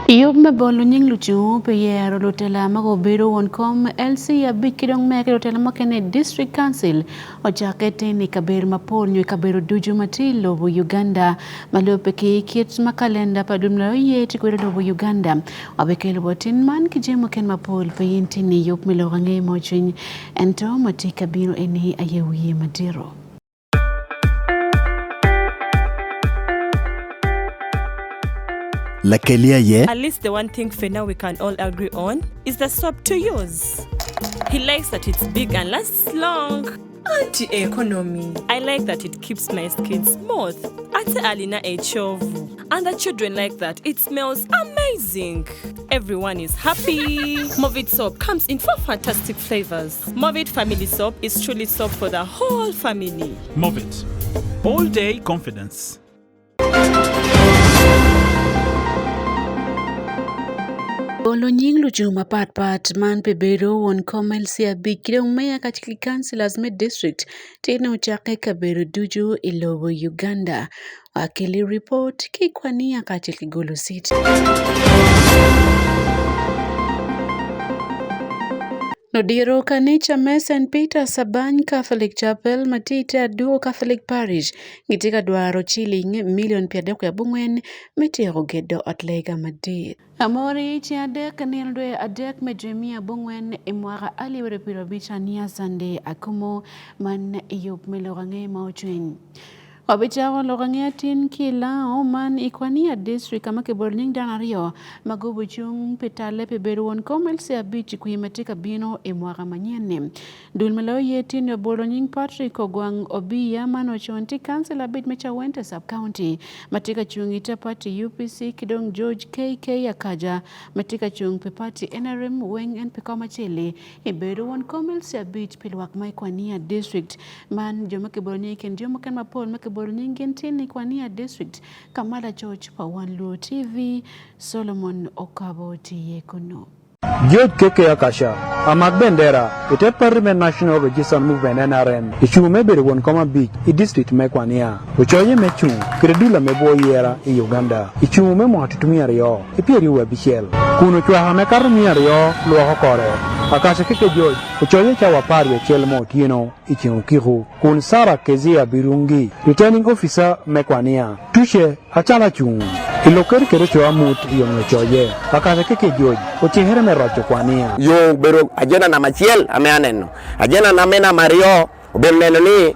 Yub me bolo nying lucungu pi yero lutela ma gubedo won kom LC abic ki dong meya ki lutela mukene i District Council ocakke tin i kabedo mapol nyo i kabedo ducu ma tye i lobo Uganda ma lubbe ki kit ma kalenda pa dul ma oye tye kwede lobo Uganda. Wabikelo bot tin man ki jami mukene mapol pe in tin i yub me lok ange mo cwiny ento ma tye ka bino eni aye wiye madito. Lakeli aye. At least the one thing Fena we can all agree on is the soap to use. He likes that it's big and lasts long. Anti economy. I like that it keeps my skin smooth. Ate alina ekyovu. And the children like that it smells amazing. Everyone is happy. Movit soap comes in four fantastic flavors. Movit family soap is truly soap for the whole family. Movit. All day confidence. Bolo nying lucung mapat pat man pi bedo won kom LC abic ki dong meya kacel ki councillors me district tye ocakke i kabedo ducu i lobo Uganda. Akeli ripot ki Kwania kacel ki Gulu City. Ludiro kanica me St. Peter Sabany Catholic Chapel ma tye i te Aduko Catholic Parish gitye ka dwaro ciling milion 34 me tyeko gedo ot lega madit. Amori ceng adek nino dwe adek me dwe miya abongwen i mwaka alip aryo piero abic ania Sunday Akumo man i yub me lok ange ma ocwiny. Wabicako lok angeya tin ki i Lango man i Kwania District ka ma kibolo nying dano aryo ma gubo cung pi talle pi bedo won kom LC abic i kwir ma tye ka bino i mwaka manyen-ni. Dul ma loyo ye tin-ni obolo nying Patrick Ogwang Obiya man ocon tye kancila abic me Chawente Sub-County ma tye ka cung i te party UPC ki dong George KK Akaja ma tye ka cung pi party NRM weng en pi kom acel-li i bedo won kom LC abic pi lwak ma i Kwania District. Man jo ma kibolo nying i kin jo mukene mapol ma kibolo nying gin tye ni Kwania District ka ma lacoc pa Wan Luo TV Solomon Okabo tye iye kunu. George KK Akasha, amak bendera i te pati me National Resistance Movement, NRM, i cungo me bedo won kom abic i distrik me Kwania. Ocoye me cung kede dul ame bwo yera i Uganda i cungo me mwaka tutumia aryo ki pyeryo wiye abicel kun ocwaka me kato miya aryo lwoko kore. Akasha KK George ocoye cawa apar wiye acel mo otyeno i ceng okiko kun Sarah Kezia Birungi, Returning Officer me Kwania, tuce acalo acung i lok kede kede ocoyo amut i yom ocoye. Akasha KK George ocikere me roco Kwania. Yo obedo agenda namba acel ame aneno. Agenda na me namba aryo obedo neno ni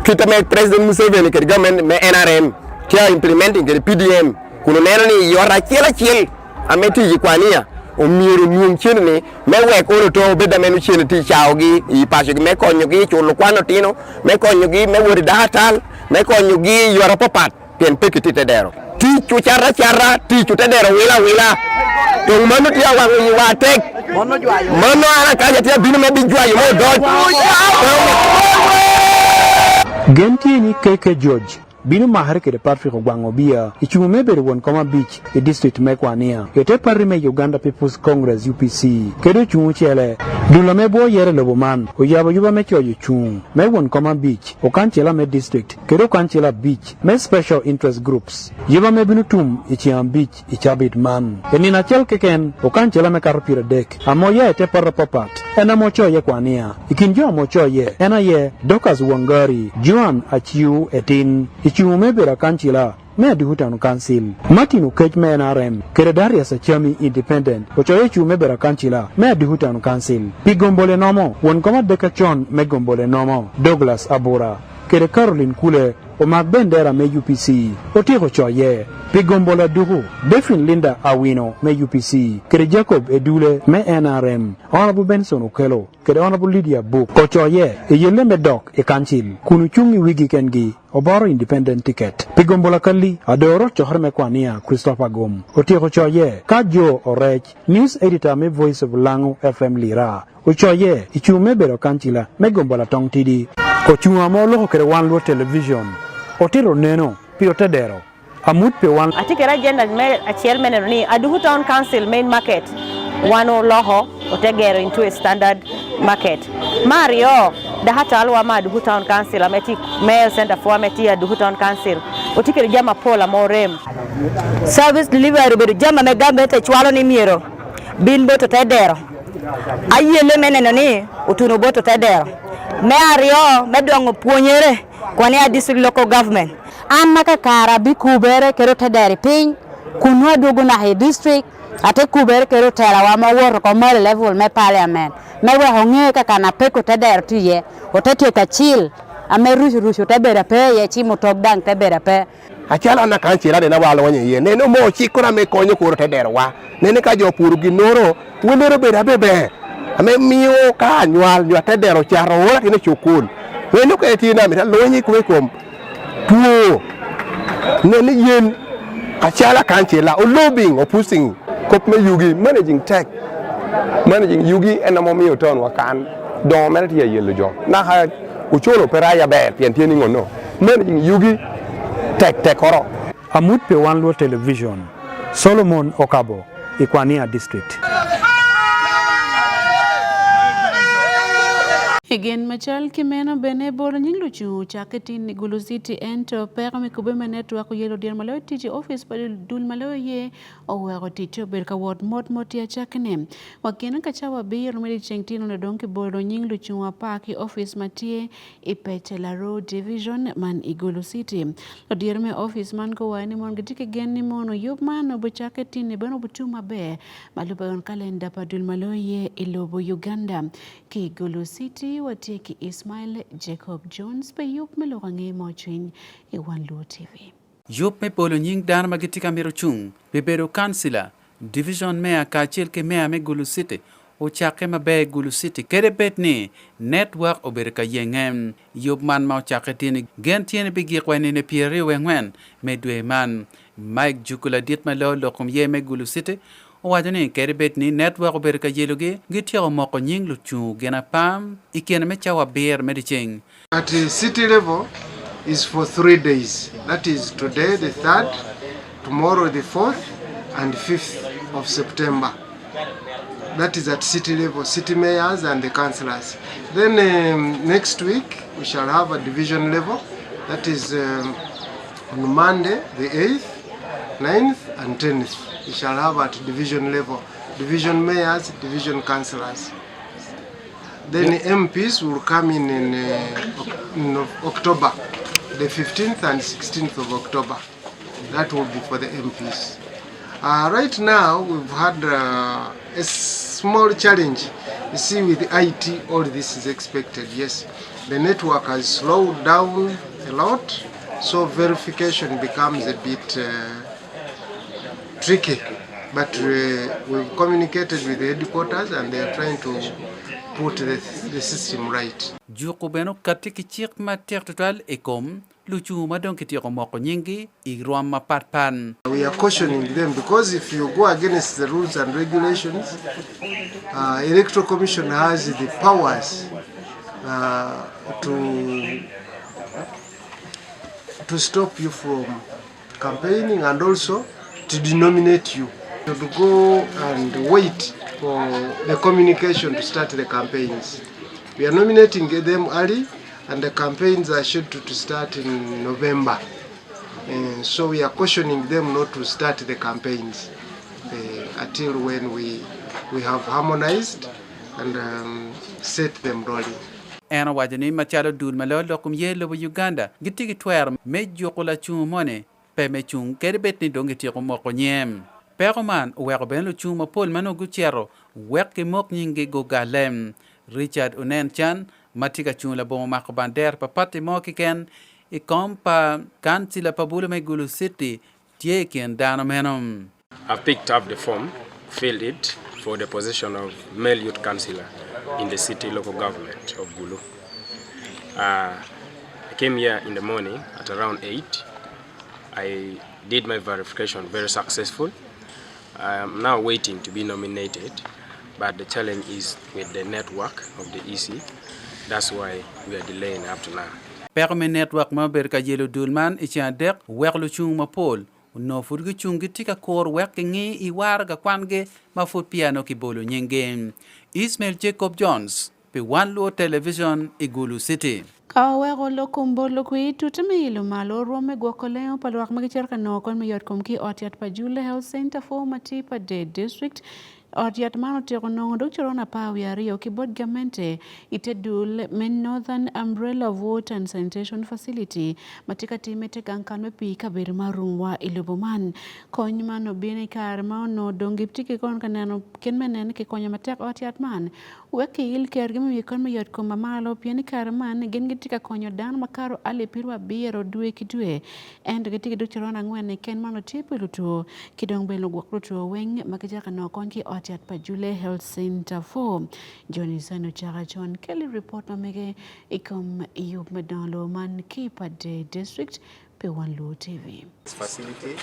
kite me President Museveni kede government me NRM tye a implementing kede PDM kun oneno ni i ot acel acel ame tye i Kwania omyero onwong cente ni me wek olo to obed ame nongo cente tye i caogi i pacogi me konyogi i culo kwan lutino, me konyogi me wot i dakatal, me konyogi i yore mapapat pien pekki tye i te dero. Tic ocato acata, tic ote dero owilo awila. Dong mano tye awango i wa atek. Mano an akanya tye abino me bijwayo me odoc. Gen tye ni KK George bino makere kede Patrick Ogwang Obiya i cungo me bedo won kom abic i district me Kwania i te pati me Uganda People's Congress, UPC, kede ocungo cele. Dul ame bwo yere i lobo man oyabo yuba me coyo cung me won kom abic, okancila me district kede okancila abic me Special Interest Groups. Yuba me bino tum i ceng abic i cabit man. I nino acel keken, okancila me kato pyeradek ame oya i te poto apapat en ame ocoye Kwania. I kin jo ame ocoye en aye Dorcas Wangari, Joan Aciu Etin, i cungo me bedo akancila me Aduku Town Council, Martin Okech me NRM kede Darius Acami, Independent, ocoye i cungo me bedo akancila me Aduku Town Council. Pi Gombole Nomo, won kom adek acon me Gombole Nomo, Douglas Abura, kede Caroline Kule, Omak bendera me UPC otyeko coye pi gombo laduku Delphine Linda Awino me UPC kede Jacob Edule me NRM, Honourable Benson Okello kede Honourable Lydia Buk ocoye i yelle me dok i kancil kun ocung i wigi kengi oboro independent ticket pi gombo lakali Adoro cokre me Kwania Christopher Gum otyeko coye ka Joe Orec News Editor me Voice of Lango FM Lira Ocoye i cung me bedo kancila me gombo latong tidi. Ocunga ma oloko kwede wan luo television otito neno pi otedero amut pi wan. Atye kede agenda me acel me neno ni Aduku Town Council main market wan oloko ote gero into a standard market. Me aryo, dako atal wa me Aduku Town Council ame tye me health center pwa ame tye i Aduku Town Council. Otye kede jami mapol ame orem. Service delivery obedo jami ame gavment cwalo ni myero bin bot otedero. Ayelle me neno ni otuno bot otedero. Me aryo me dongo pwonyere kwan i district local government. An ma kakara abikubere kede otedero i piny kun nongo adwogo naka i district ate kubere kede otelawa ma owoto oko malo i level me parliament me weko onge ka kana peko tedero tye iye ote tye kacil ame rucu rucu te bedo ape iye ci mutok dang te bedo ape. Acalo an akancila nene wa alonyo iye, nene mo ocikona me konyo kuro te derowa, nene ka jo opuro ginoro, welere obedo abeber, ame miyo ka anywal nyo ate dero ocato ora tyen i cukul. Nene okene tye ni amito alony i kome kom two, nene yen acalo akancila olobing opusing. Kop me yugi, managing tek, managing yugi en ame omiyo town wa kan dongo mere tye ayelo jo naka ocolo pe rac aber pien tye ni ngono managing yugi tek tek oro. Amut pi Wan Luo Television, Solomon Okabo, i Kwania District. I gin macal ki meno bene bolo nying lucung ocakke tin i Gulu City ento peko me kubbe me network oyelo dyere ma loyo tic i opic pa dul ma loyo ye oweko ticce obedo ka wot mot mot i acakkine. Wa kine ka cawa abiro me dyeceng tin onongo dong kibolo nying lucung apar ki opic ma tye i Pece Laroo Division man i Gulu City. Ludyere me opic man guwaco ni mon gitye ki gen ni mono yub man obicakke tin-ni bene obitum maber ma lubbe on kalenda pa dul ma loyo iye i lobo Uganda. Ki i Gulu City watye ki Ismail Jacob Jones pi yub me loko ange mo cwiny i Wan Luo TV. Yub me bolo nying dano ma gitye ka mito cung pi bedo kancila, division meya kacel ki meya me Gulu City ocakke maber i Gulu City kadi bed ni network obedo ka yenge. Yub man ma ocakke tye-ni gen tye ni bigik wa i nino 24 me dwe man. Mike Juku ladit ma loyo lok kom yer me Gulu City owaco ni kadi bed ni network obedo ka yelogi, gityeko moko nying lucungu gin apar i kine me cawa abiro me dyeceng. At city level is for 3 days that is today the 3rd, tomorrow the 4th and 5th of September. That is at city level, city mayors and the councillors. Then next week we shall have a division level, that is on Monday the 8th, 9th and 10th. We shall have at division level, division mayors, division councillors. Then MPs will come in in October, the 15th and 16th of October. That will be for the MPs. Right now we've had a small challenge. You see, with IT, all this is expected. Yes, the network has slowed down a lot, so verification becomes a bit tricky. But we've communicated with the headquarters and they are trying to put the system right. Juko bene okatti ki cik matek tutwal i kom lucungu ma dong kityeko moko nyinggi i rwom mapatpat. We are cautioning them because if you go against the rules and regulations, Electoral Commission has the powers to stop you from campaigning and also to denominate you. To go and wait for the communication to start the campaigns. We are nominating them early and the campaigns are scheduled to start in November. So we are cautioning them not to start the campaigns until when we have harmonized and set them rolling. En owaco ni macalo dul ma loyo lok kom yer lobo Uganda gitye ki twero me juko lacungo moni pe me cung kadi bed ni dong gityeko moko nyem. Peko man oweko bene lucung mapol ma nongo gucito wek gimok nyinggi gugalle. Richard Onen Chan ma tye ka cung labongo mako bandera pa pati mo keken i kom pa kancila pa bulu me Gulu City tye i kin dano meno. I've picked up the form, filled it for the position of male youth councillor in the city local government of Gulu. I came here in the morning at around 8. I did my verification very successful. I am now waiting to be nominated, but the challenge is with the network of the EC. That's why we are delaying up to now. Peko me network ma obedo ka yelo dul man i ceng adek oweko lucung mapol onongo pud gucung gitye ka kuro wek kingi i waraga kwangi ma pud peya nongo kibolo nyinggi. Ismail Jacob Jones pi Wan Luo Television i Gulu City. Ka oweko lok kom bot lukwir, tute me ilo malo rwom me gwoko lengo pa lwak ma gicito ka nongo kony me yotkom ki i ot yat pa Jule Health Centre 4 ma tye pa Dade District. Ot yat man otyeko nongo dog coron 12 ki bot gamente i te dul me Northern Umbrella Water and Sanitation Facility ma tye ka timme te gang kal me pii kabedo ma orumwa i lobo man. Kony man obino i kare ma onongo dong gitye ki kon ka neno kit me neno ki konyo matek ot yat man wek kiil kergi me wiye kony me yotkom ma malo pien i kare man gin gitye ka konyo dano makato alip 70 dwe ki dwe ento gitye ki dog coron angwen keken ma onongo tye pi lutwo ki dong bene lugwok lutwo weng ma gicako ka nongo kony ki i ot yat pa Jule Health Center 4. Johnny Sano Chaka John Kelly report ma mege i kom yub me dongo lobo man ki i Pader District pi Wan Luo TV. facility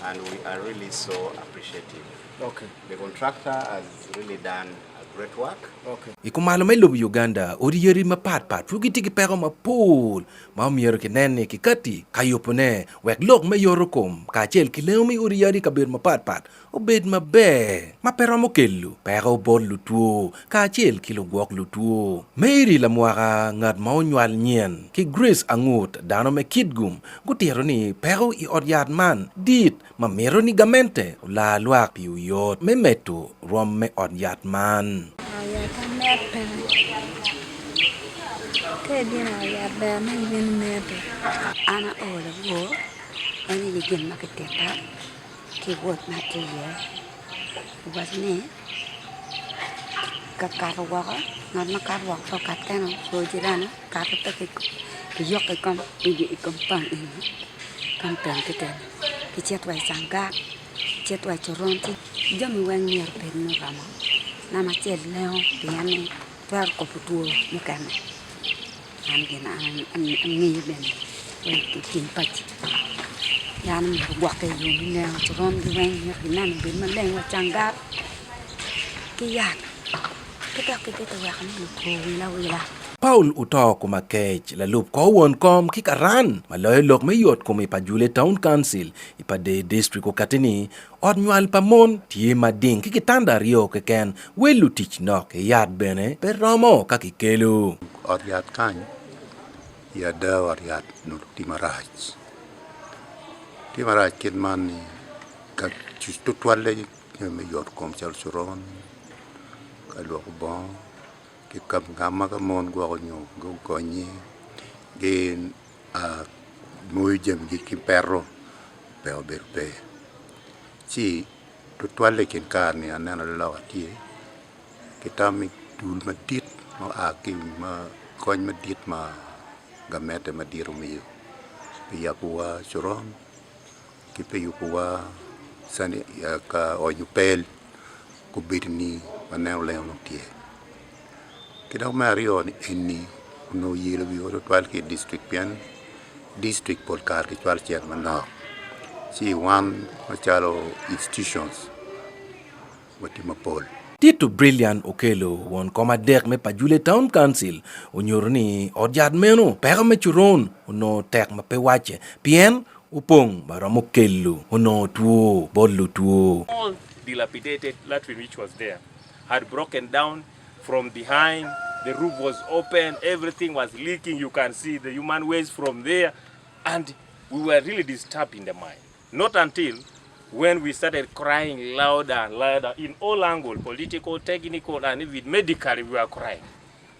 and we are really so appreciative. Okay. The contractor has really done a great work. Okay. I kumalo me lobo Uganda, odi yadi mapat pat pud gitye ki peko mapol ma omyero kinen ni kikatti ka yubone wek lok me yoto kom kacel ki lengo me odi yadi i kabedo mapat pat obed maber ma pe romo kelo peko bot lutwo kacel ki lugwok lutwo. Mary lamwaka ngat ma onywal nyen ki Grace Angut dano me Kitgum gutito ni peko i ot yat man dit ma mito ni gamente olar lwak pi oyot me medo rwom me ot yat man. Ot yat amet peke, ka ibino i ot yat ber me ibin imete. An aol abwor en aye gin ma kititta ki wot ma atye iye owaco ni ka kato woko ngat ma kato woko pe okat kene oco jirani okato pe kiyoko i kom eni kampen keken kicit wa i cangak kicit wa i coron ci jami weng myero obed muromo namba acel lengo pien ni twero kobo two mukene. Man gin ma angeyo bene i kin paci dano myero ogwokke i yo me lengo corongi weng myero ginen obed maleng wa canggat ki yat pe dok gibito weko ni lutwo wil awila. Paul oto kom akec lalub kor won kom ki karan ma loyo lok me yot kom i Pajule Town Council i Pader District okati ni ot nywal pa mon tye mading ki kitanda aryo keken wel lutic nok ki yat bene pe romo ka kikelo. Ot yat kany i ada ot yat onongo tye marac, tye marac kit man ni tutwalle jami me yot kom calo coron, ka lwoko bongo ki ka ma ka mon gwoko nyo gugonye gimoyo jamigi ki peto pe obedo pe ci tutwalle i kin kare-ni aneno alaloka tye ki tam ni dul madit ma oa ki kony madit ma gamente madit omiyo pi yabowa coron ki pi yubowa ka onyo pel obedo-ni waneno lengo dong tye ki dok me aryo ni eni onongo oyelo wiwa tutwal ki i dictrict pien dictrict pol kare gicwalo cente manok ci wan macalo institutions watye mapol. Tito Brilliant Okello, won kom adek me Pajule Town Council onyuto ni ot yat meno peko me coron onongo tek ma pe wacce pien opong ma romo kelo onongo two bot lutwo. All dilapidated latrine which was there had broken down from behind, the roof was open, everything was leaking, you can see the human waste from there and we were really disturbed in the mind. Not until when we started crying louder and louder in all angles, political, technical and even medically we were crying.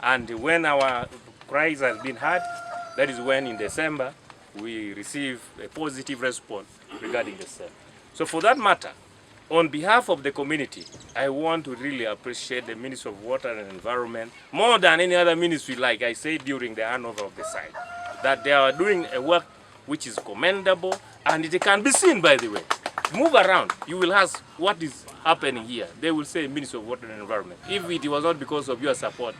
And when our cries has been heard, that is when in December we receive a positive response regarding the same. So for that matter, on behalf of the community, I want to really appreciate the Ministry of Water and Environment more than any other ministry, like I said during the handover of the site, that they are doing a work which is commendable and it can be seen, by the way. Move around, you will ask what is happening here. They will say Ministry of Water and Environment. If it was not because of your support,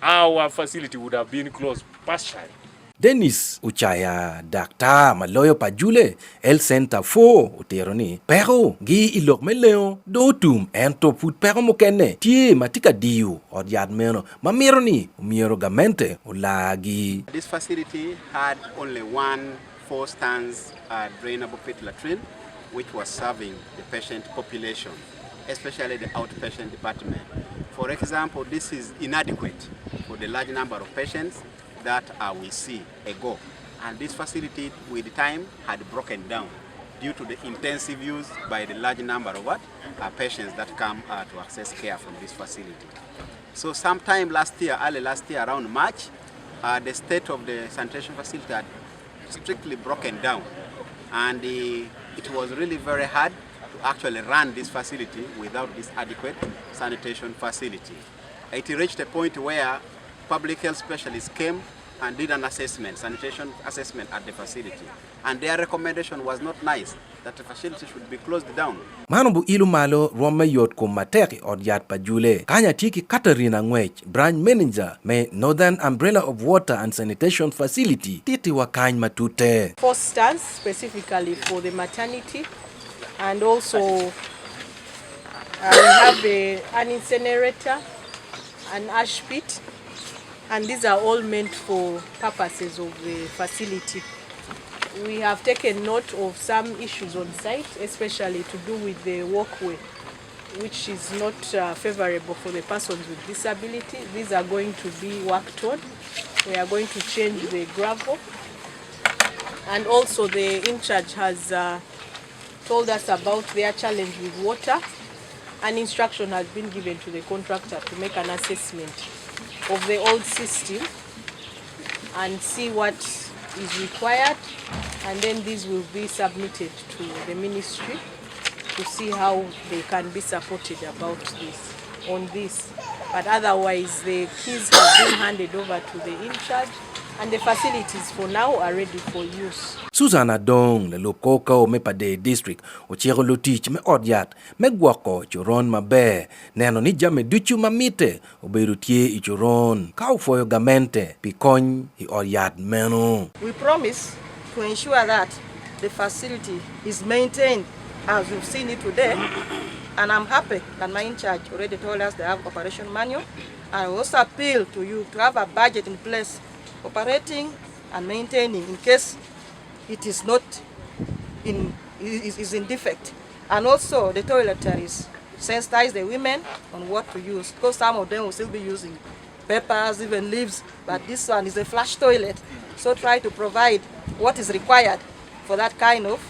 our facility would have been closed partially. Dennis Ocaya, daktar ma loyo pa Jule Health Center 4 otito ni peko gi i lok me lengo dong otum ento pud peko mukene tye ma tye ka diyo ot yat meno ma mito ni omyero gamente olargi. This facility had only one four stands drainable pit latrine which was serving the patient population especially the outpatient department. For example, this is inadequate for the large number of patients. that uh, we see ago. And this facility, with time, had broken down due to the intensive use by the large number of what uh, patients that come uh, to access care from this facility. So sometime last year, early last year, around March, uh, the state of the sanitation facility had strictly broken down. And uh, it was really very hard to actually run this facility without this adequate sanitation facility. It reached a point where public health specialists came and did an assessment, sanitation assessment at the facility. And their recommendation was not nice, that the facility should be closed down. Man obu ilo malo rwom me yot kom matek i ot yat pa Jule. Kany atye ki Catherine Angwec, Branch Manager me Northern Umbrella of Water and Sanitation Facility titiwa kany matute. Fosters specifically for the maternity and also uh, we have a, an incinerator, an ash pit and these are all meant for purposes of the facility. We have taken note of some issues on site, especially to do with the walkway, which is not uh, favorable for the persons with disability. These are going to be worked on. We are going to change the gravel. And also the in charge has uh, told us about their challenge with water. An instruction has been given to the contractor to make an assessment of the old system and see what is required and then these will be submitted to the ministry to see how they can be supported about this on this but otherwise the keys have been handed over to the in charge and the facilities for now are ready for use. Susan Adong, lalub kor kao me Pader District, ociko lutic me ot yat me gwoko coron maber, neno ni jami ducu ma mitte obedo tye i coron, ka opwoyo gamente pi kony i ot yat meno. We promise to ensure that the facility is maintained as we've seen it today and I'm happy that my in charge already told us they have operation manual. I also appeal to you to have a budget in place operating and maintaining in case it is not in is, is in defect. And also the toiletries, sensitize the women on what to use because some of them will still be using papers, even leaves, but this one is a flush toilet. So try to provide what is required for that kind of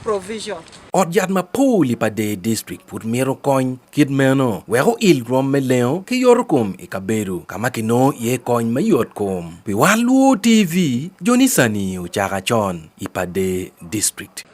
provision. Ot yat mapol i Pader District pud mito kony kit meno wek oil rwom me lengo ki yoto kom i kabedo ka ma kinongo iye kony me yot kom. Pi Wan Luo TV, Johnny Sani ocaka con i Pader District.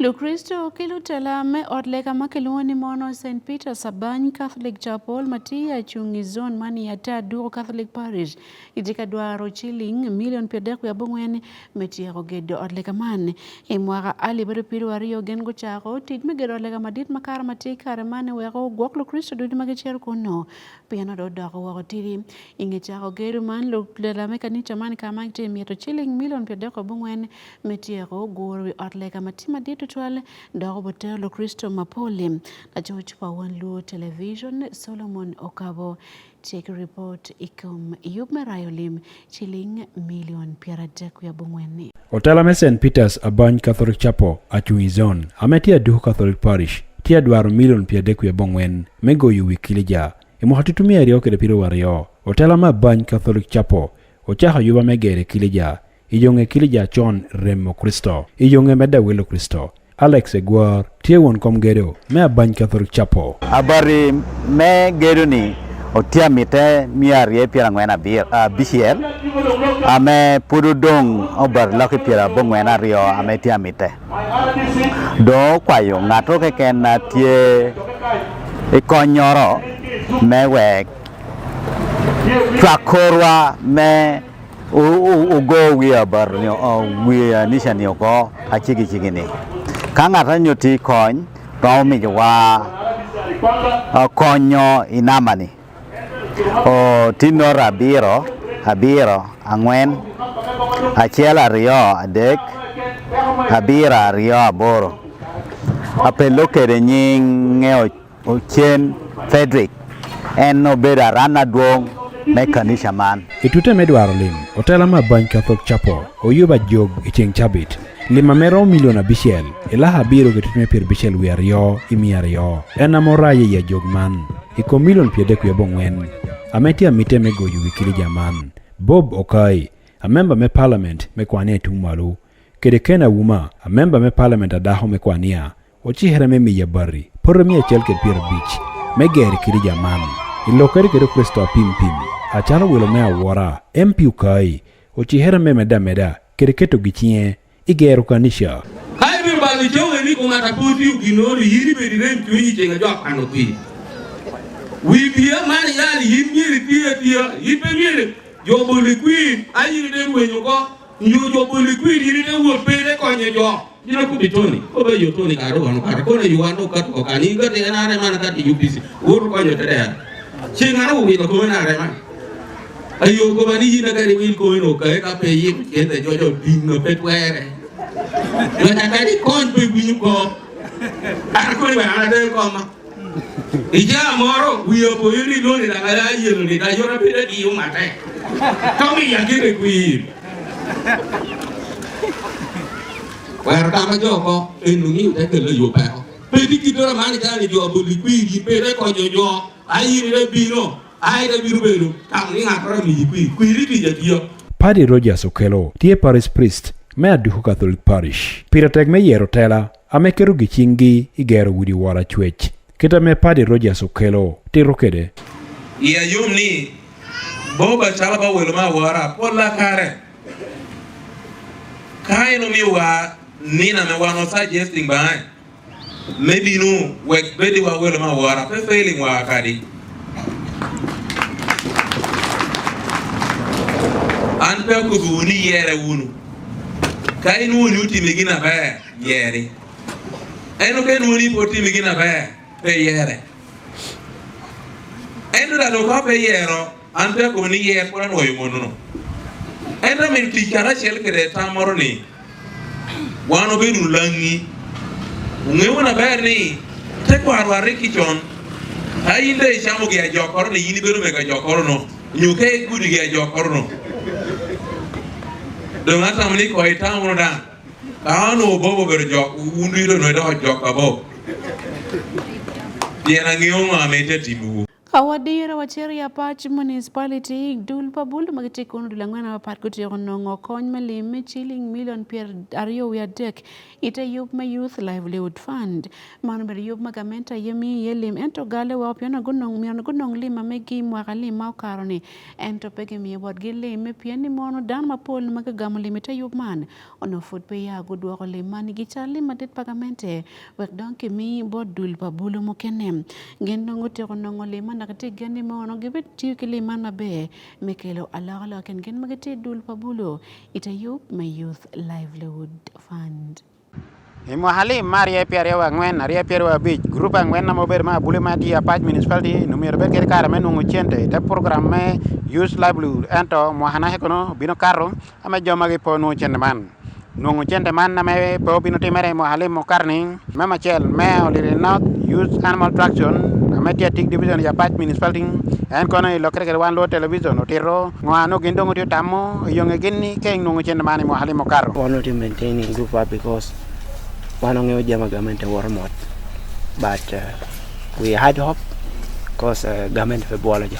Lukricito ki lutela me ot lega ma kilwongo ni mono St. Peter Sabany Catholic Chapel ma tye acung i zone man i ata Aduko Catholic Parish gitye ka dwaro ciling milion 39 me tyeko gedo ot lega man. I mwaka alip aryo piero aryo gin gucako tic me gedo ot lega madit makato ma tye i kare man wek ogwok Lukricito ducu ma gicito kunnu pien ot odoko woko tidi. I nge cako gedo man lutela me kanica man ka ma gitye mito ciling milion 34 me tyeko guro wi ot lega ma tye madit tutwal dok obotero Lukricito mapol. Lacoc pa Wan Luo Television Solomon Okabo tye ki ripot i kom yub me rayo lim ciling milion 34. Otela me St. Peter's Abany Catholic Chapel, Acung i Zone, ame tye Aduku Catholic Parish, tye adwaro milion 34 me goyo wi kilija. I mwaka tutumia aryo kede 20, otela me Abany Catholic Chapel ocako yuba me gere kilija I yo nge kilija con remo Kricito. I yo nge medde wilo Kricito. Alex Egwor tye won kom gedo me Abany Catholic Chapel. Abati me gedo ni otye mitte miya arye pyerangwen abicel ame pud odong obati loki pyerabongwen aryo ame tye mitte. Dong okwayo ngato keken na tye i konyoro me wek cwak korwa me Wugo wi anica-ni oko acigicigi-ni. Ka ngat a nyutti kony, romo miyowa konyo i namba-ni, Ti nota abiro, abiro, angwen, acel aryo adek, abiro aryo aboro. Apello kede nyinge Ocen Frederick en obedo aranna dwong me kanica man. I tute me dwaro lim, otela me Abany Catholic Chapel oyubo ajog i ceng cabit. Lim ame romo milion abicel i laka abiro ki tutme pyerabicel wiye aryo i miya aryo en ame oraye i ajog man i kom milion pyerdek wiye abongwen. ame tye amite me goyo wi kilija man. Bob Okai, a memba me Parliament me Kwania i tung malo, kede Ken Auma, a memba me Parliament adako me Kwania, ocikere me miya bati poto miya acel kede pyerabic me gero i kilija man. I lokere kede Okristo apim pim, acalo welo me awora, MP Okai, ocikere me medde ameda kede keto gicinge i gero kanica. Ka ibino balo iconge ni kom ata pe otiyo ginoro, in ibedo irem cwinyi ceng ajok kwano kwir. Wi biye man iyal in myero iti atiya, in pe myero jo boli kwir a in ite rwenyo oko, nyo jo boli kwir in ite wot pe ite konyo jo. In akubi Tony, ko ba yo Tony kare wano kare kona yo wano kato ko kani in kati NRM an kati UPC woto konyo te dera. Ceng ano wilo ko NRM an. Ayo goba ni in akadi wil komi no kae ka pe yiko cente jojo dingo pe twere. Joca kadi kony pe winyo ko. An koni wek an ater koma. I caa moro wiya opoyo ni loni dang aya yelo ni da yota bedo adiyo matek. Ka miya gire kwir. Wero tama jo ko eno ni te kelo yo peko. Pe di kitora mani calo ni jo boli kwir yi pe te konyo jo ayi ni bino. Ai dong bino bedo tamo ni ngat romo miyi kwir, kwir-ri tic atiya. Padi Rogers Okello tye Parish Priest me Aduku Catholic Parish. Pire tek me yero tela ame keto gicinggi i gero udi woro acwec. Kit ame Padi Rogers Okello tito kede. Iya yom ni Bob acalo ba welo me awora polla kare ka en omiyo wa nina me wan wa suggesting bange. Me bino wek bedi wa welo me awora pe failing wa kadi. An pe akobo wu ni yere wunu. Ka inwongo ni otimi gin aber, yeri. Ento ka inwongo ni pe otimi gin aber, pe iyere. Ento dano ka pe iyero, an pe akobo ni yer pud anwoyo mono-nu. Ento amito tic karacel kede tam moro ni, Wan wabedo lulangi. Wungeyo maber ni tekwarwa rik-ki con, ka in dong icamo gi ajokoro-ni, in ibedo mego ajokoro-nu, nyo ka igudo gi ajokoro-nu. Dong atamo ni kong itam wunu dang, ka onongo Bob obedo jok, wun ducu dong onongo idoko jok pa Bob, pien angeyo ngo ma etye ka timowu. Ka wadiro wacito i Apac Municipality, dul pa bulu ma gitye kunu dul angwen mapat gutyeko nongo kony me lim me ciling milion 23 i te yub me Youth Livelihood Fund. Man obedo yub ma gamente aye miyo iye lim ento gale woko pien myero gunong lim ma megi mwaka lim ma okato-ni ento pe gimiyo botgi lim pien ni mono dano mapol ma gigamo lim i te yub man onongo pud pe ya gudwoko lim man i cal lim madit pa gamente wek dong kimi bot dul pa bulu mukene. Gin dong gutyeko nongo lim man dok gitye ki gen ni mono gibitiyo ki lim man maber me kelo alokaloka i kin gin ma gitye i dul pa bulu i te yub me Youth Livelihood Fund. I mwaka lim me arye pyeraryo wiye angwen, arye pyeraryo wiye abic, gurup angwen ma obedo me abule ma tye i Apac Municipality nongo myero obed kede kare me nongo cente i te program me Youth Livelihood ento mwaka naka kono obino kato ame jo magi pe onongo cente man. Nongo cente man ame pe obino timere i mwaka lim mukato-ni, me macel me Oliri North Youth Animal Traction ame tye atik division i Apac Municipality en kono i lokere kede wan luo television otito ngo a nongo gin dong otye tamo i yonge gin ni ka inongo cente man i mwaka lim mukato. Wan watye maintaining group wa because wan wangeyo jami ma gamente woto mot but we had hope cause gamente pe bwolo jo.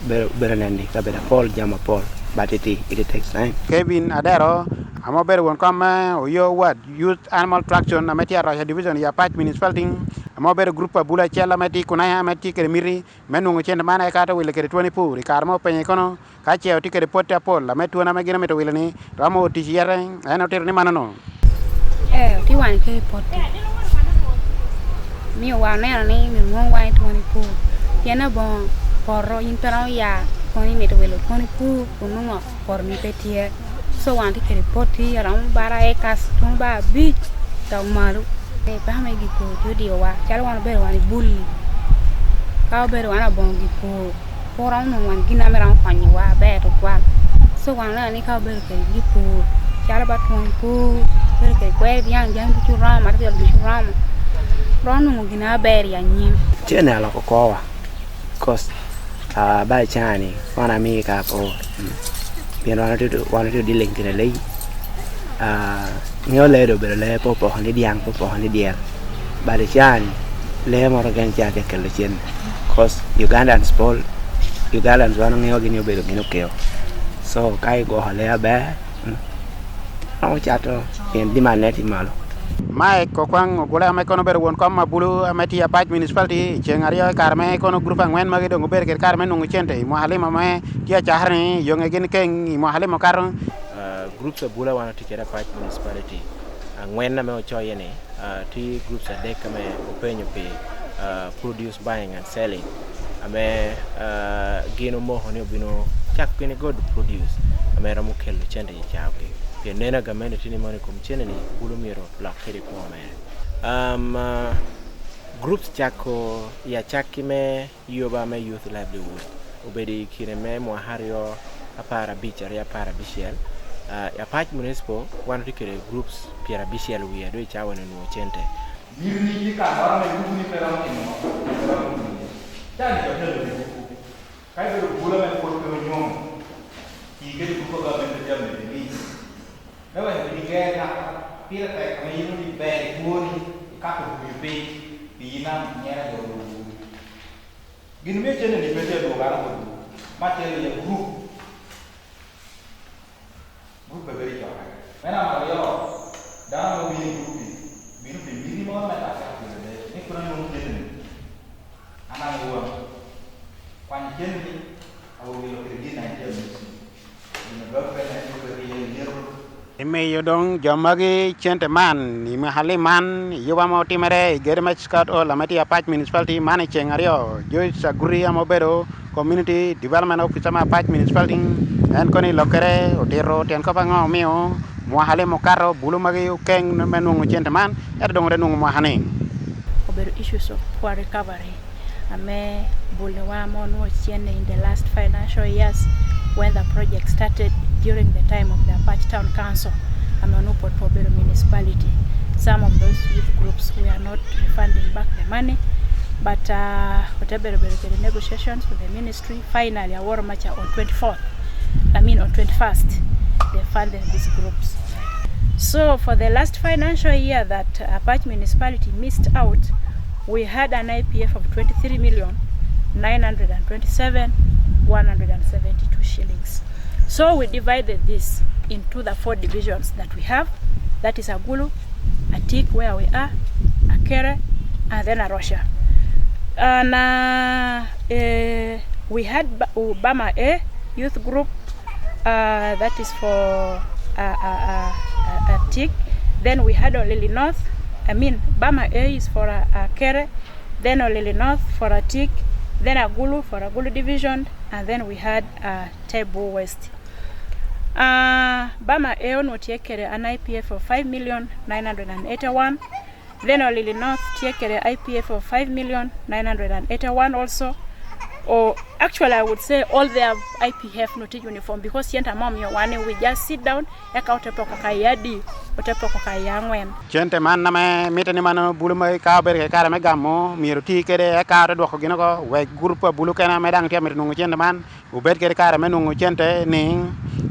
Bedo nen ni kabedo apol jami mapol but it takes time. Kevin Adero ame obedo won kom me Oyo Ward Youth Animal Traction ame tye Arusha Division i Apac Municipality ame obedo gurup pa bulu acel ame tye i Kunaya ame tye kwede miti me nongo cente man aye kato wilo kwede twoni pur i kare ma openye kono Ka ce otye kwede potti apol ame twon ame gin omito wilo-ni romo wot tic iyete, en otito ni mano-nu. Ee, otye wang ki potti, miyo wa oneno ni myero onwong wang twon pur, pien labongo poto in pe romo ya kono imito wilo twon pur kun nongo potoni pe tye. Co wang tye kwede potti romo bara acres romo bara abic dok malo. Peko me gipur tye odiyowa calo wan wabedo wan i bul-li ka wabedo wan labongo gipur. Pe waromo nongo wan gin ma romo konyowa maber tutwal co wan waneno ni ka wabedo kwede gipur calo ba twon pur wabedo kwede kwer dyang jami ducu romo matafali ducu romo waromo nongo gin maber i anyim. Tye neno loko korwa cos ba i caa ni wan amiyi kare po pien wan watye dealing kede lee ngeyo lee dong obedo lee pe opoko ni dyang pe opoko ni dyel but i caa ni lee mo keken ca tye ka kelo cente. Cos Ugandans pol Ugandans wan wangeyo gi ni obedo gin okeo so ka igwoko lee aber romo cato pien demand ne tye malo. Mike Okwang Ogule ame kono obedo won kom ma bulu ame tye i Apac Municipality i ceng aryo i kare me kono gurup angwen magi dong gubedo kede kare me nongo cente i mwaka limo me tye acakare ni yonge gin keng i mwaka limo kato. Groups abula wan watye kede Apac Municipality angwen ame ocoye ni tye groups adek ame openyo pi produce buying and selling ame gin omoko ni obino cako gini godo produce ame romo kelo cente i caogi pien neno gamente tye ni mono i kom cente ni bulu myero olok kede kwo mere. Groups cako i acakki me Yoba me Youth Livelihood obedo i kine me mwaka aryo aparabic aryo aparabicel. I Apac Municipal wan watye kwede groups pyerabicel wiye dong i cawa ni onongo cente. Miti ni ka moro ma igupu ni pe romo timo ngo, pe romo winye. Cani jo telo wi gupu. Ka ibedo bula me pwod pe onyomo, tii kede gupu pa gavment pe jami mede ni. Me weko in iger kaka, pire tek kama in onongo iber i kwoni, ikato buyo piny pi in nang inyera jo olubo buri. Gin miyo cente ni pe tye adwogo ano bot wu. Ma acel iye gurup. Gurup pe bedo i cokke. Me namba aryo, dano ma obino i gurup-pi bino pi miti mo me kacako pwonyo lee ni pud anong cente-ni. An ango wang? Kwanyo cente-ni awobi wilo kwede gin na en tye amisi. Gin ma girlfriend en tye kwede iye lyeto. Imiyo dong jo magi cente man i mwaka lim man i yuba ma otimere i gedo me Scout Hall ame tye i Apac Municipality man i ceng aryo. Joyce Aguri ame obedo Community Development Officer me Apac Municipality en kono i lokere otito tyen kop ango omiyo mwaka lim okato bulu magi okeng me nongo cente man ento dong ote nongo mwaka ni. Obedo issues of poor recovery ame bulewa ma onongo cene in the last financial years when the project started during the time of the Apac Town Council ame onongo pwod pe obedo municipality. Some of those youth groups were not refunding back the money but ote bedo bedo kede negotiations with the ministry finally aworo maca on 24th I mean on 21st they funded these groups. So for the last financial year that Apac municipality missed out we had an IPF of 23 million 927 172 shillings. So we divided this into the four divisions that we have. That is Agulu, Atik where we are, Akere, and then Arosha. And uh, we had Obama A youth group, uh, that is for uh, uh, uh, Atik. Then we had Olili North, I mean Bama A is for Akere, then Olili North for Atik, then Agulu for Agulu Division, and then we had uh, Tebu West. Uh, Bama A onongo tye kwede an IPF of 5,981,000 then Olili North tye kwede IPF of 5,981,000 also or actually I would say all their IPF not uniform because center mom yo one we just sit down eka ote poko ka yadi ote poko ka yangwen. Cente man ame mitte ni mano bulu ma ka obedo ki kare me gamo myero oti kwede eka ote dwoko gin oko wek gurup pa bulu kene ame dang tye mito nongo cente man obed kwede kare me nongo cente ni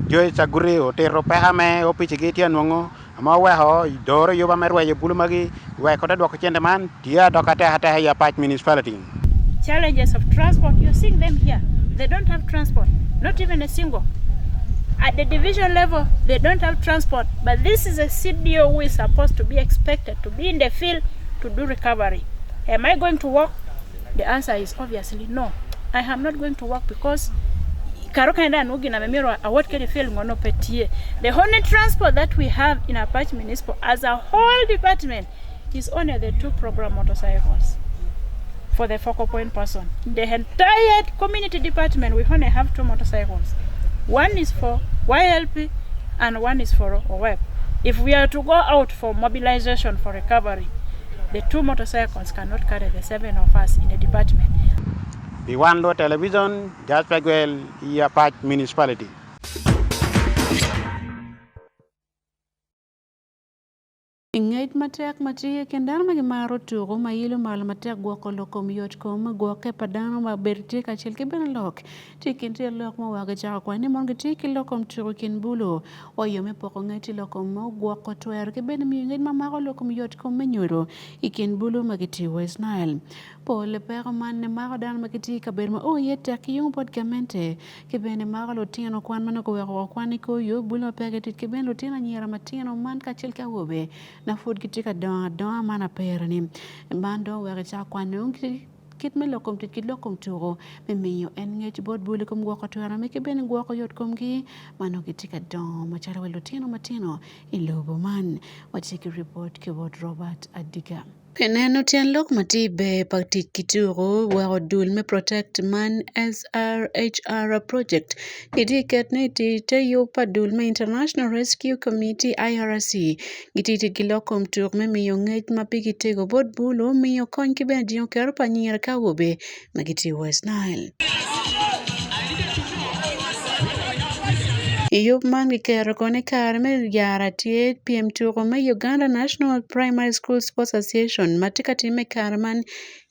Joyce Aguri otito peko ame opicigi tye nongo ame oweko doro yuba me rweyo bulu magi wek ote dwoko cente man tye adok atek ateka i Apac Municipality. Challenges of transport, you're seeing them here. They don't have transport, not even a single. At the division level, they don't have transport. But this is a CDO who is supposed to be expected to be in the field to do recovery. Am I going to work? The answer is obviously no. I am not going to work because karo kenda anugi na memiro awot kede field ngono petie. The only transport that we have in Apac Municipal as a whole department is only the two program motorcycles for the focal point person. The entire community department, we only have two motorcycles. One is for YLP and one is for OWEP. If we are to go out for mobilization for recovery, the two motorcycles cannot carry the seven of us in the department. Pi wan Luo Television, Jasper Gwel i Apac Municipality. I nge Ngec matek ma tye i kin dano ma gimaro tuku ma yelo malo matek gwoko lok kom yot kom, gwokke pa dano ma bedo tye kacel ki bene lok tye i kin tyen lok ma weko gicako kwan ni mono gitye ki lok kom tuku i kin bulu wa yo me poko ngec i lok kom ma ogwoko twero ki bene miyo ngec ma mako lok kom yot kom me nyodo i kin bulu ma gitye i West Nile. Pol peko man ne mako dano ma gitye i kabedo ma o iye tek ki yung bot gamente ki bene mako lutino kwan ma nongo oweko woko kwan i kor yo, bulu ma pe gitic ki bene lutino anyira matino man kacel ki awobe na pud gitye ka dongo adonga man apera ni man dong oweko icako kwano kit me lok kom tic ki lok kom tuko me miyo en ngec bot bulu i kom gwoko twero me ki bene gwoko yot komgi ma nongo gitye ka dongo macalo wa lutino matino i lobo man. Watye ki ripot ki bot Robert Adiga. Pi neno tyen lok ma tye i ber pa tic ki tuku weko dul me Protect Man SRHR Project gitye i ket ne i tic te yub pa dul me International Rescue Committee IRC gitye i tic ki lok kom tuk me miyo ngec ma pigi tego bot bulu miyo kony ki bene jingo kero pa anyira ki awobe ma gitye i West Nile. I yub man kiketo kono i kare me yaro atye pyem tuko me Uganda National Primary School Sports Association ma tye ka timme i kare man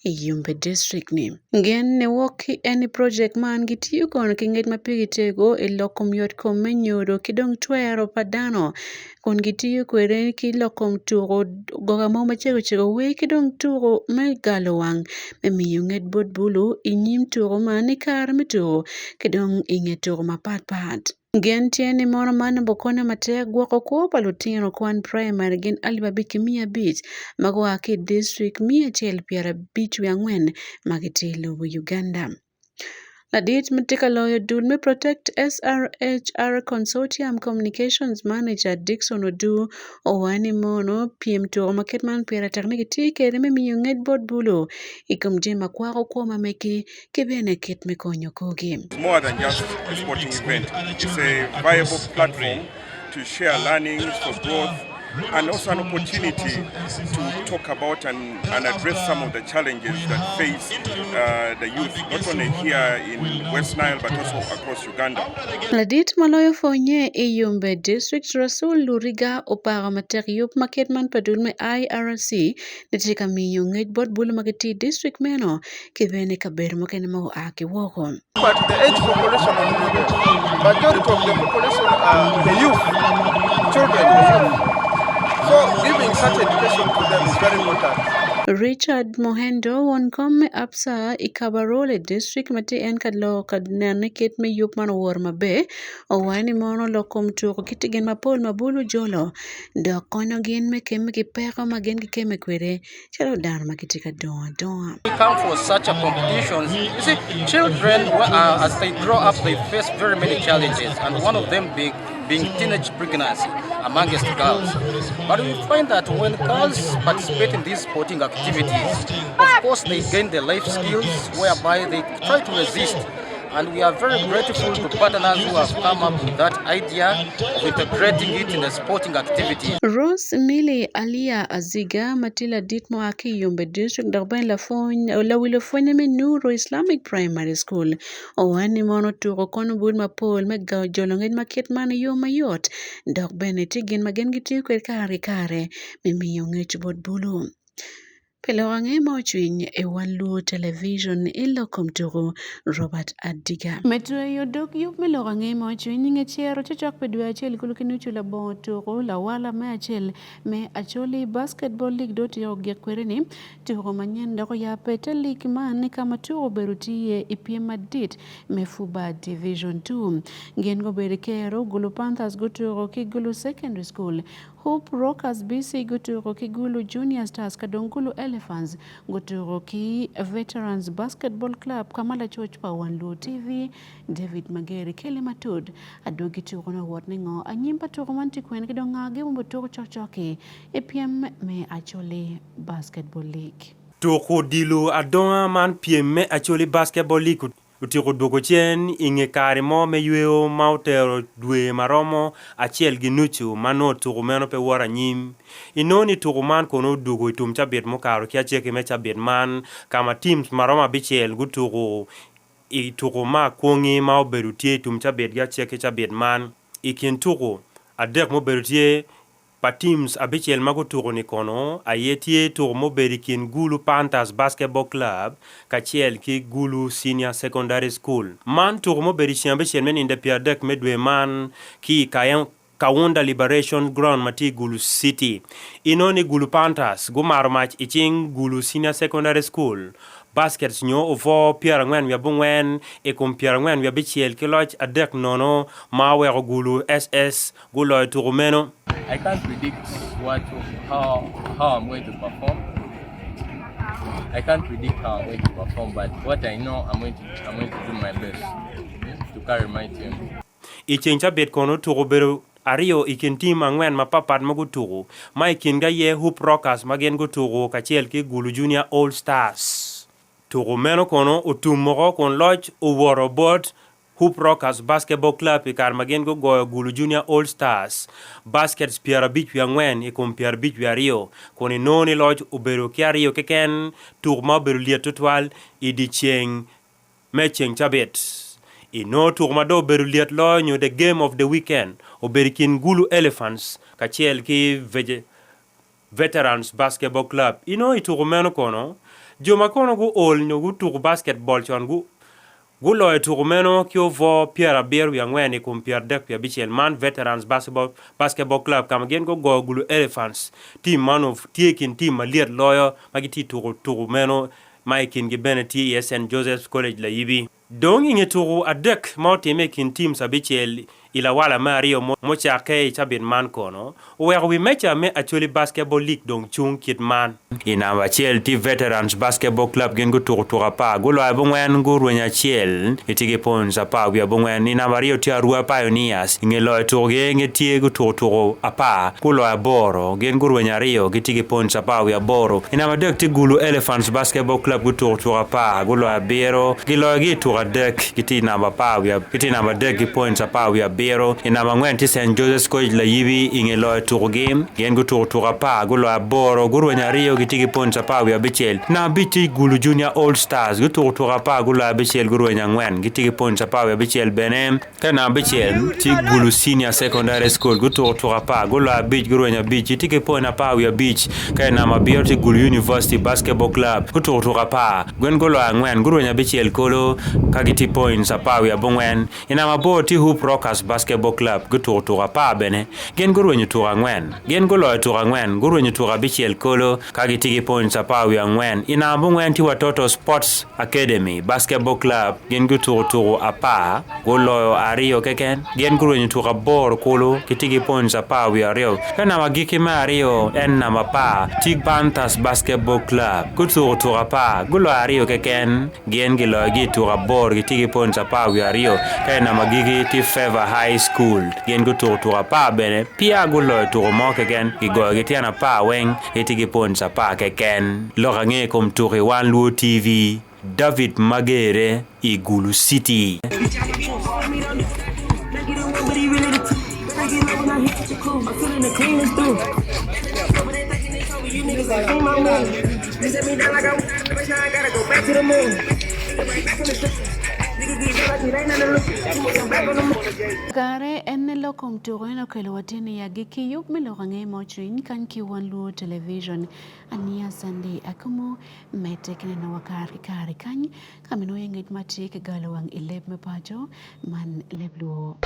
i Yumbe district ni. Gen ni wok ki eni project man gitiyo kono ki ngec ma pigi tego i lok kom yot kom me nyodo ki dong twero pa dano kun gitiyo kwede ki lok kom tuko goga mo macego cego wer ki dong tuko me galo wang me miyo ngec bot bulu i nyim tuko man i kare me tuko ki dong i nge tuko mapat pat. Gen tye ni mono man obokone matek gwoko kwo pa lutino kwan praimari gin 5,500 ma gua ki i distrik 154 ma gitye i lobo Uganda. Ladit ma tye ka loyo dul me Protect SRHR Consortium Communications Manager Dickson Odu owaco ni mono pyem tuko ma kit man pire tek ni gitye kwede me miyo ngec bot bulu i kom jami ma kwako kwo ma megi ki bene kit me konyo korgi. It's more than just a sporting event. It's a viable platform to share learnings for growth and also an opportunity to talk about and, and address some of the challenges that face uh, the youth, not only here in West Nile but also across Uganda. Ladit ma loyo pwonye i Yumbe District Rasul Luriga opako matek yub ma kit man pa dul me IRC ni tye ka miyo ngec bot bulu ma gitye i district meno ki bene kabedo mukene ma oa ki woko. But the age population of the majority of the population are the youth, children, the youth. So giving such education to them is very important. Richard Mohendo won kom me Absa i Kabarole District ma tye en ka lok ka neno ni kit me yub man owor maber owaco ni mono lok kom tuko ki tye gin mapol ma bulu jolo dok konyo gin me kemme ki peko ma gin gikemme kwede calo dano ma gitye ka dongo adonga. We come for such a competitions. You see, children, uh, as they grow up, they face very many challenges, and one of them being, being teenage pregnancy amongst girls. But we find that when girls participate in these sporting activities, of course, they gain the life skills whereby they try to resist And we are very grateful to partners who have come up with that idea of integrating it in the sporting activity. Rose Millie Alia Aziga ma tye ladit ma oa ki i Yumbe District dok bene lapwony lawilo pwonye me Nuru Islamic Primary School owaco ni mono tuko konyo bul mapol me jolo ngec ma kit man i yo mayot dok bene tye gin ma gin gitiyo kwede kare ki kare me miyo ngec bot bulu. Pi lok ange ma ocwiny i wan luo television i lok kom tuku Robert Adiga. Me tweyo dog yub me lok ange ma ocwiny i nge cero cocok pi dwe acel kulu ki nucu labongo tuku lawala me acel me Acholi Basketball League do tyeko gik kwede ni tuku manyen dok oyabbe te lig man ka ma tuku obedo tye i pyem madit me FUBA Division 2. Gin gubedo i kero Gulu Panthers gutuku ki Gulu Secondary School Hope Rockers BC gutuko ki Gulu Junior Stars ka dong Gulu Elephants gutuko ki Veterans Basketball Club ka ma lacoc pa Wan Luo TV David Mageri Kelly Matud adwogi tuko no wot ni ngo anyim pa tuko man tye kwene ki dong nga gi ma otuko cokcok-ki i pyem me Acholi Basketball League. Tuko odilo adonga man pyem me Acholi Basketball League Otyeko dwogo cen i nge kare mo me yweyo ma otero dwe ma romo acel ki nucu ma nongo tuko meno pe woto anyim. Inongo ni tuko man kono odwogo i tum cabit mukato ki acakki me cabit man ka ma teams ma romo abicel gutuko i tuko ma akwongi ma obedo tye i tum cabit ki acakki cabit man. I kin tuko adek mubedo tye. pa teams abicel ma gutuko-ni kono aye tye tuko mubedo i kin Gulu Panthers Basketball Club kacel ki Gulu Senior Secondary School. Man tuko mubedo i ceng abicel me ninde 30 me dwe man ki i Kaunda Liberation Ground ma tye i Gulu City. Inongo ni Gulu Panthers gumaro mac i cing Gulu Senior Secondary School Baskets nyo obwo 49 i kom 49 ki loc 3-0 ma oweko Gulu SS guloyo tuko meno. I can't predict what how how I'm going to perform. I can't predict how I'm going to perform, but what I know, I'm going to I'm going to do my best to carry my team. I ceng cabit kono tuko obedo aryo i kin tim angwen mapatpat ma gutuko, ma i kingi aye Hope Rockers ma gin gutuko kacel ki Gulu Junior All Stars. Tuko meno kono otum moko kun loc owoto bot Hope Rockers Basketball Club i kare ma gin gugoyo Gulu Junior All Stars baskets 54 i kom 52 kun inongo ni loc obedo ki aryo keken, tuko ma obedo lyet tutwal i dyeceng me ceng cabit. Inongo tuko ma dong obedo lyet loyo nyo the game of the weekend obedo i kin Gulu Elephants kacel ki Veterans Basketball Club. Inongo i tuko meno kono, jo ma kono guol nyo gutuko basketball con gu guloyo tuko meno ki obwo 74 i kom 36. Man Veterans Basketball Club ka ma gin gugoyo Gulu Elephants, tim ma onongo tye i kin tim malyet loyo ma gitye i tuko tuko meno ma i kingi bene tye iye Saint Joseph's College Layibi. Dong i nge tuku adek ma otimme i kin teams abicel i lawala me aryo mucakke i cabit man kono, oweko wi meja me Acholi Basketball League dong cung kit man. I namba acel tye Veterans Basketball Club gin gutuko tuko apar, guloyo abongwen, gurwenyo acel, gitye ki points apar wiye abongwen. I namba aryo tye Arua Pioneers, i nge loyo tukogi gitye gutuko tuko apar, guloyo aboro, gin gurwenyo aryo, gitye ki points apar wiye aboro. I namba adek tye Gulu Elephants Basketball Club gutuko tuko apar, guloyo abiro, giloyogi i tuko adek, gitye i namba apar wiye gitye i namba adek ki points apar wiye abiro. I namba angwen tye Saint Joseph's College Layibi i nge loyo tukogi, gin gutuko tuko apar, guloyo aboro, gurwenyo aryo, gitye ki points apar wiye abicel. Namba abic tye Gulu Junior All Stars gutuko tuko apar, guloyo abicel, gurwenyo angwen, gitye ki points apar wiye abicel bene. Ka namba abicel tye Gulu Senior Secondary School, gutuko tuko apar, guloyo abic, gurwenyo abic, gitye ki point apar wiye abic. Ka i namba abiro tye Gulu University Basketball Club, gutuko tuko apar, gin guloyo angwen, gurwenyo abicel kulu ka gitye points apar wiye abongwen. I namba aboro tye Hope Rockers Basketball Club, gutuko tuko apar bene, gin gurwenyo tuko angwen, gin guloyo tuko angwen, gurwenyo tuko abicel kulu ka gitye ki points apar wiye angwen. I namba abongwen tye Watoto Sports Academy Basketball Club gin gutuko tuko apar, guloyo aryo keken. Gin gurwenyo tuko aboro kulu, gitye ki points apar wiye aryo. Ka namba agikki me aryo en namba apar, Tig Panthers Basketball Club gutuko tuko apar, guloyo aryo keken. Gin giloyogi i tuko aboro, gitye ki points apar wiye aryo. Ka i namba agikki tye Favor High School, gin gutuko tuko apar bene, peya guloyo tuko mo keken, gigoyogi tyen apar weng. Gitye ki points apar keken. Lok ange i kom tuko i Wan Luo TV, David Magere i Gulu City. Kare en ne lok kom tuko en okelo watye ni agikki yub me lok ange ma ocwiny kany ki Wan Luo Television. Ania Sunday Akumu mete ki neno wa kare ki kare kany ka minwoyo ngec ma tye ki galo wang i leb me paco man leb luo.